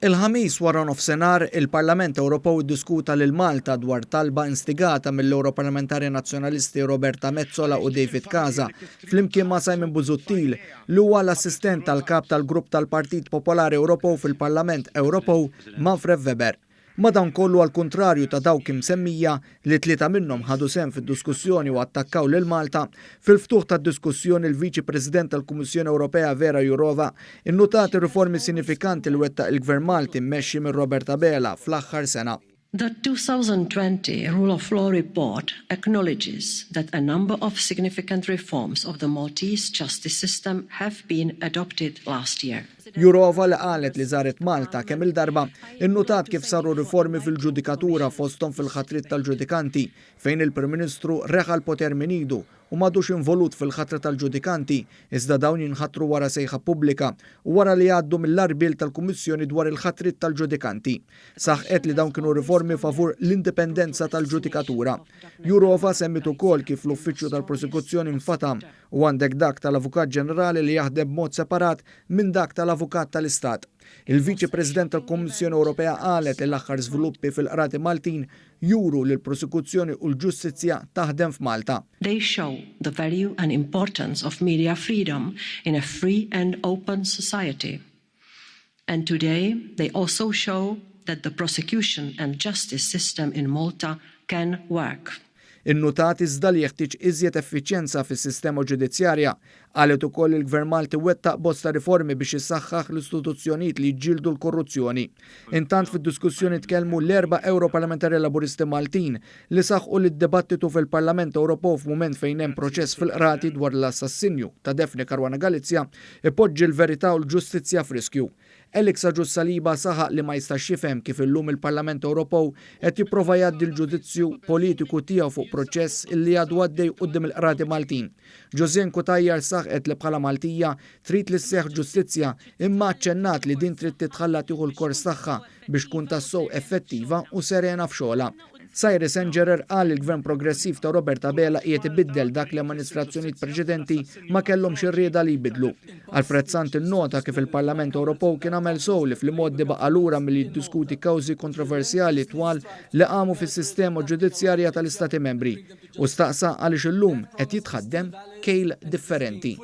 Il-Ħamis wara nofsinhar, il-Parlament Ewropew iddiskuta lil Malta dwar talba instigata mill-Ewroparlamentari Nazzjonalisti Roberta Metsola u David Casa flimkien ma' Simon Busuttil li huwa l-assistent tal-Kap tal-Grupp tal-Partit Popolari Ewropew fil-Parlament Ewropew Manfred Weber. Madankollu għall-kuntrarju ta' dawk imsemmija, li tlieta minnhom ħadu sehem fid-diskussjoni u attakkaw lil Malta, fil-ftuħ tad-diskussjoni l-Viċi President tal-Kummissjoni Ewropea Vera Jourova innutat ir-riformi sinifikanti li wettaq il-Gvern Malti mmexxi minn Robert Abela fl-aħħar sena. The 2020 Rule of Law Report acknowledges that a number of significant reforms of the Maltese justice system have been adopted last year. Jourova li qalet li żaret Malta kemm-il darba, innutat kif saru riformi fil-ġudikatura fosthom fil-ħatriet tal-ġudikanti, fejn il-Prim Ministru reħa l-poter minn idu u m'għadux involut fil-ħatra tal-ġudikanti iżda dawn jinħatru wara sejħa pubblika u wara li jgħaddu mill-għarbiel tal-Kummissjoni dwar il-ħatriet tal-ġudikanti. Saħqet li dawn kienu riformi favur l-indipendenza tal-ġudikatura. Jourova semmiet ukoll kif l-Uffiċċju tal-Prosekuzzjoni nfatam u għandek dak tal-Avukat Ġenerali li jaħdem b'mod separat minn dak tal-Avukat tal-Istat. Il-Viċi President tal-Kummissjoni Ewropea qalet li l-aħħar żviluppi fil-qrati Maltin juru li l-prosekuzzjoni u l-ġustizzja taħdem f'Malta. They show the value and importance of media freedom in a free and open society. And today they also show that the prosecution and justice system in Malta can work. Innutat iżda li jeħtieġ iżjed effiċjenza fis-sistema ġudizzjarja. Qalet ukoll li l-Gvern Malti wettaq bosta riformi biex isaħħaħ l-istituzzjonijiet li jiġġieldu l-korruzzjoni. Intant fid-diskussjoni tkellmu l-erba' Ewroparlamentari Laburisti Maltin li saħqu li d-dibattitu fil-Parlament Ewropew f'mument fejn hemm proċess fil-qrati dwar l-assassinju ta' Daphne Caruana Galizia ipoġġi l-verità u l-ġustizzja f'riskju. Alex Agius Saliba saħaq li ma jistax jifhem kif illum il-Parlament Ewropew qed jipprova jgħaddi l-ġudizzju politiku tiegħu fuq proċess illi għadu għaddej quddiem il-qrati Maltin. Josianne Cutajar saħqet li bħala Maltija trid li sseħħ ġustizzja imma aċċennat li din trid titħalla tieħu l-kors tagħha biex tkun tassew effettiva u serena f'xogħolha. Cyrus Engerer qal li l-Gvern Progressiv ta' Robert Abela qiegħed ibiddel dak li amministrazzjonijiet preċedenti ma kellhomx ir-rieda li jbiddlu. Alfred Sant innota kif il-Parlament Ewropew kien għamel sew li fl-imgħoddi baqa' lura milli jiddiskuti kawżi kontroversjali twal li qamu fis-sistema ġudizzjarja tal-Istati Membri u staqsa għaliex illum qed jitħaddem kejl differenti.